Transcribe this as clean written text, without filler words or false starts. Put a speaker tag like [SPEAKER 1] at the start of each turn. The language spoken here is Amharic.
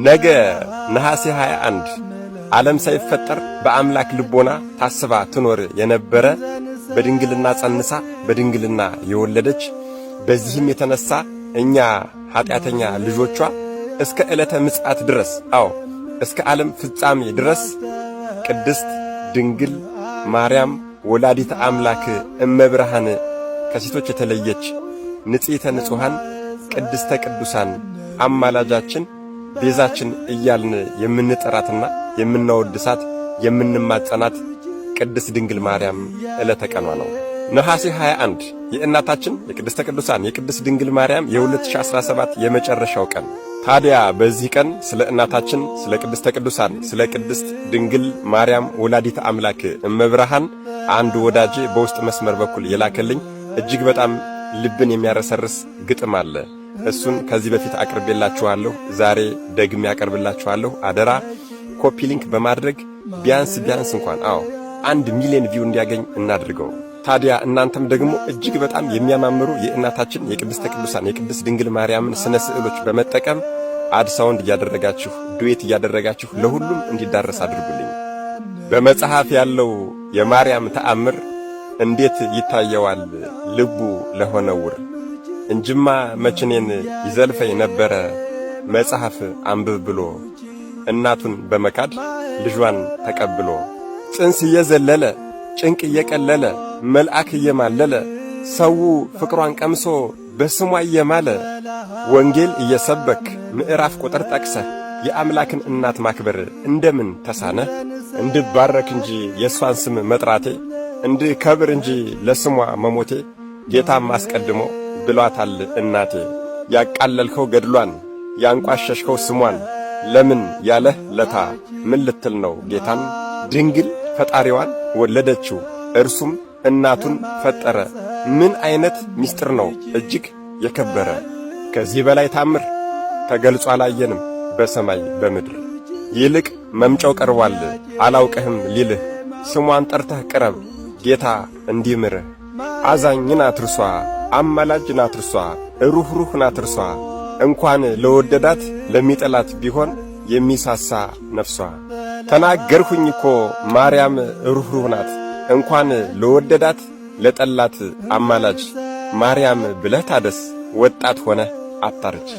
[SPEAKER 1] ነገ ነሐሴ 21 ዓለም ሳይፈጠር በአምላክ ልቦና ታስባ ትኖር የነበረ፣ በድንግልና ጸንሳ በድንግልና የወለደች፣ በዚህም የተነሳ እኛ ኀጢአተኛ ልጆቿ እስከ ዕለተ ምጽአት ድረስ፣ አዎ እስከ ዓለም ፍጻሜ ድረስ፣ ቅድስት ድንግል ማርያም ወላዲተ አምላክ እመብርሃን፣ ከሴቶች የተለየች፣ ንጽሕተ ንጹሐን፣ ቅድስተ ቅዱሳን፣ አማላጃችን፣ ቤዛችን እያልን የምንጠራትና የምናወድሳት፣ የምንማጸናት ቅድስት ድንግል ማርያም ዕለተ ቀኗ ነው። ነሐሴ 21 የእናታችን የቅድስተ ቅዱሳን የቅድስት ድንግል ማርያም የ2017 የመጨረሻው ቀን። ታዲያ በዚህ ቀን ስለ እናታችን፣ ስለ ቅድስተ ቅዱሳን፣ ስለ ቅድስት ድንግል ማርያም ወላዲተ አምላክ እመብርሃን አንድ ወዳጄ በውስጥ መስመር በኩል የላከልኝ እጅግ በጣም ልብን የሚያረሰርስ ግጥም አለ። እሱን ከዚህ በፊት አቅርቤላችኋለሁ። ዛሬ ደግሜ ያቀርብላችኋለሁ። አደራ copy link በማድረግ ቢያንስ ቢያንስ እንኳን፣ አዎ፣ 1 ሚሊዮን view እንዲያገኝ እናድርገው። ታዲያ እናንተም ደግሞ እጅግ በጣም የሚያማምሩ የእናታችን የቅድስተ ቅዱሳን የቅድስት ድንግል ማርያምን ስነ ስዕሎች በመጠቀም add sound እያደረጋችሁ፣ duet እያደረጋችሁ ለሁሉም እንዲዳረስ አድርጉልኝ። በመጽሐፍ ያለው የማርያም ተአምር እንዴት ይታየዋል ልቡ ለሆነ ዕውር? እንጅማ መች እኔን ይዘልፈኝ ነበረ መጽሐፍ አንብብ ብሎ፣ እናቱን በመካድ ልጇን ተቀብሎ፣ ጽንስ እየዘለለ፣ ጭንቅ እየቀለለ፣ መልአክ እየማለለ፣ ሰው ፍቅሯን ቀምሶ በስሟ እየማለ፣ ወንጌል እየሰበክ ምዕራፍ ቁጥር ጠቅሰህ የአምላክን እናት ማክበር እንደምን ተሳነህ? እንድባረክ እንጂ የእሷን ስም መጥራቴ፣ እንድከብር እንጂ ለስሟ መሞቴ፣ ጌታም አስቀድሞ ብሏታል እናቴ። ያቃለልከው ገድሏን፣ ያንቋሸሽከው ስሟን፣ ለምን ያለህ ለታ ምን ልትል ነው ጌታን? ድንግል ፈጣሪዋን ወለደችው፣ እርሱም እናቱን ፈጠረ። ምን አይነት ምስጢር ነው እጅግ የከበረ! ከዚህ በላይ ታምር ተገልጾ አላየንም በሰማይ በምድር። ይልቅ መምጫው ቀርቧል አላውቅህም ሊልህ፣ ስሟን ጠርተህ ቅረብ ጌታ እንዲምርህ። አዛኝ ናት እርሷ፣ አማላጅ ናት እርሷ፣ ሩኅሩህ ናት እርሷ፣ እንኳን ለወደዳት ለሚጠላት ቢሆን የሚሳሳ ነፍሷ። ተናገርሁኝ እኮ፣ ማርያም ሩኅሩህ ናት፣ እንኳን ለወደዳት ለጠላት አማላጅ። ማርያም ብለህ ታደስ፣ ወጣት ሆነህ አታርጅ።